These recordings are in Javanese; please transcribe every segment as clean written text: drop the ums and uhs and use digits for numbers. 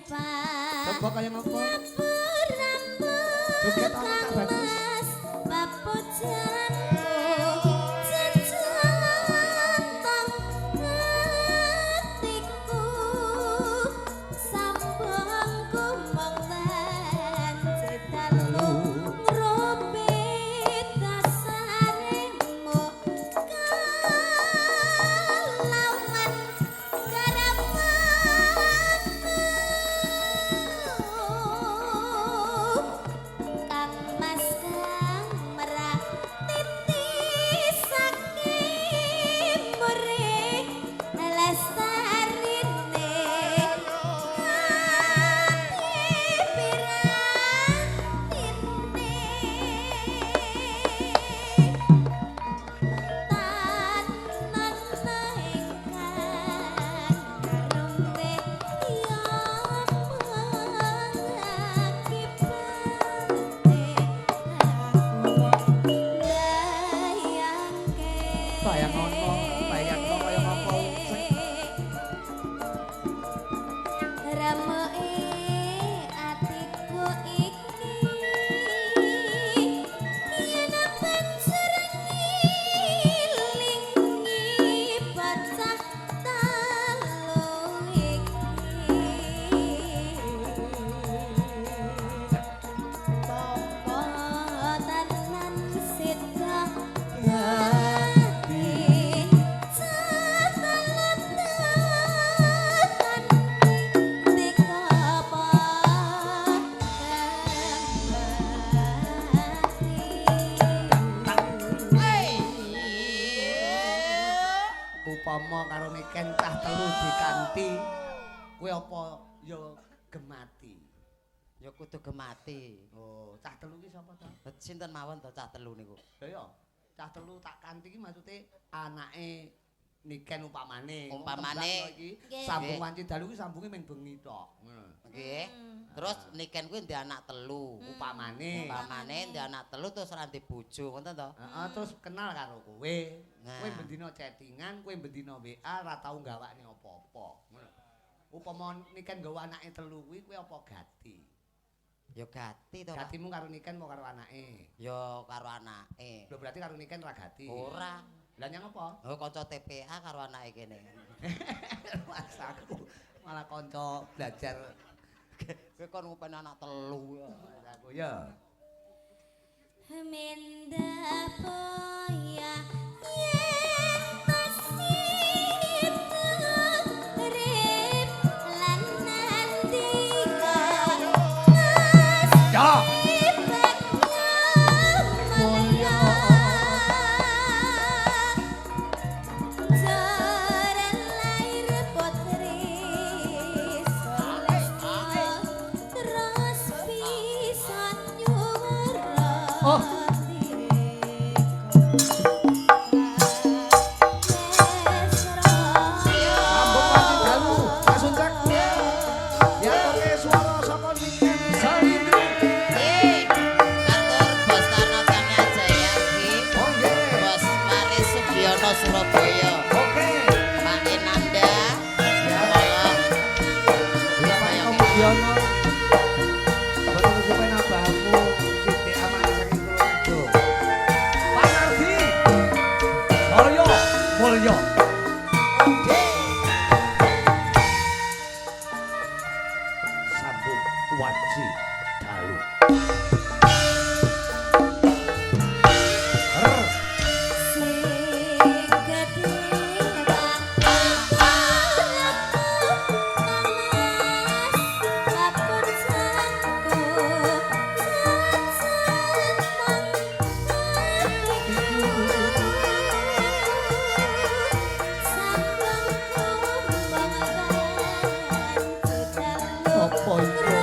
Pak. Coba kaya ngopo? Ngapur rambut Joget ana Cak Bagus. Mas Bapak jambu jejantong atiku sambung kumong wanci dalu ngrobe dasaremu kalawan karamanmu Kang Mas kang merah titisake murih lestarine ati piratine tanan ingkang rumbe ya mengakibate aku bayangke. Bayangono, bayangno kaya ngopo. Remeke atiku iki yen banjur ngilingi bocah telu iki apa tenan sida dadi Upama karo Niken cah telu dikanti, kowe apa ya gemati? Ya kudu gemati. Oh, cah telu ki sapa to? Sinten mawon to cah telu niku? Lah ya, cah telu tak kanthi ki maksude anake Niken upamane. Umpamane. Iki Nggih. sambung wanci dalu ki sambunge ming bengi tok. Ngono. Nggih. Terus Niken kuwi ndek anak telu. Upamane. Umpamane ndek anak telu terus ora ndek bojo, ngoten to? Heeh, terus kenal karo kowe. Nah. Kowe bendina chattingan, kowe bendina WA ora tau gawakne apa-apa. Ngono. Upama Niken nggawa anake telu kuwi kowe apa gati? Ya gati to, Pak. Gatimu karo Niken apa karo anake? Ya karo anake. Lho berarti karo Niken ora gati. Ora. Lah nyang apa? Oh kanca TPA karo anake kene. Mas aku malah kanca belajar. Kowe kon ngupeni anak telu ya. Aku ya. Minda boya yen tasih urip lan nandika Mas Ya. Mulya Jaran lahir putri Sulastya terus pisan nyuwara. Oh. Sambung wanci dalu, Pak Suncak. Diaturke swara saka Niken Salindri. Nggih. Katur Bos Tarno Tania Jaya nggih. Oh nggih. Bos Maris Sugiono Surabaya. Oke. Pak Enanda. Ya. Tolong. Bapak Eko Mudiono. Boten kesupen abahmu sithik amane saking Tulungagung. Pak Nardi. Mulya, mulya. Sambung wanci dalu. Her. Sing gedhe Mas papun jangku Apa iku?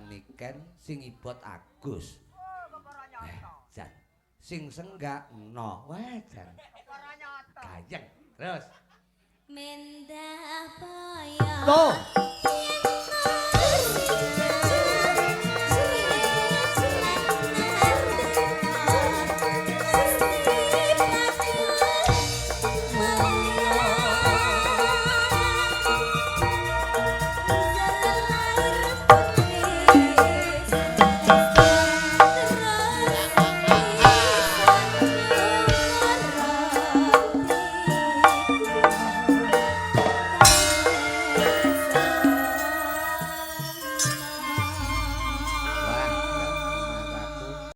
Kondang Niken, sing ibot Agus. Eh, jan. Sing senggak no. Wah, jan. Gayeng. Terus. Mendah boyo. Tuh.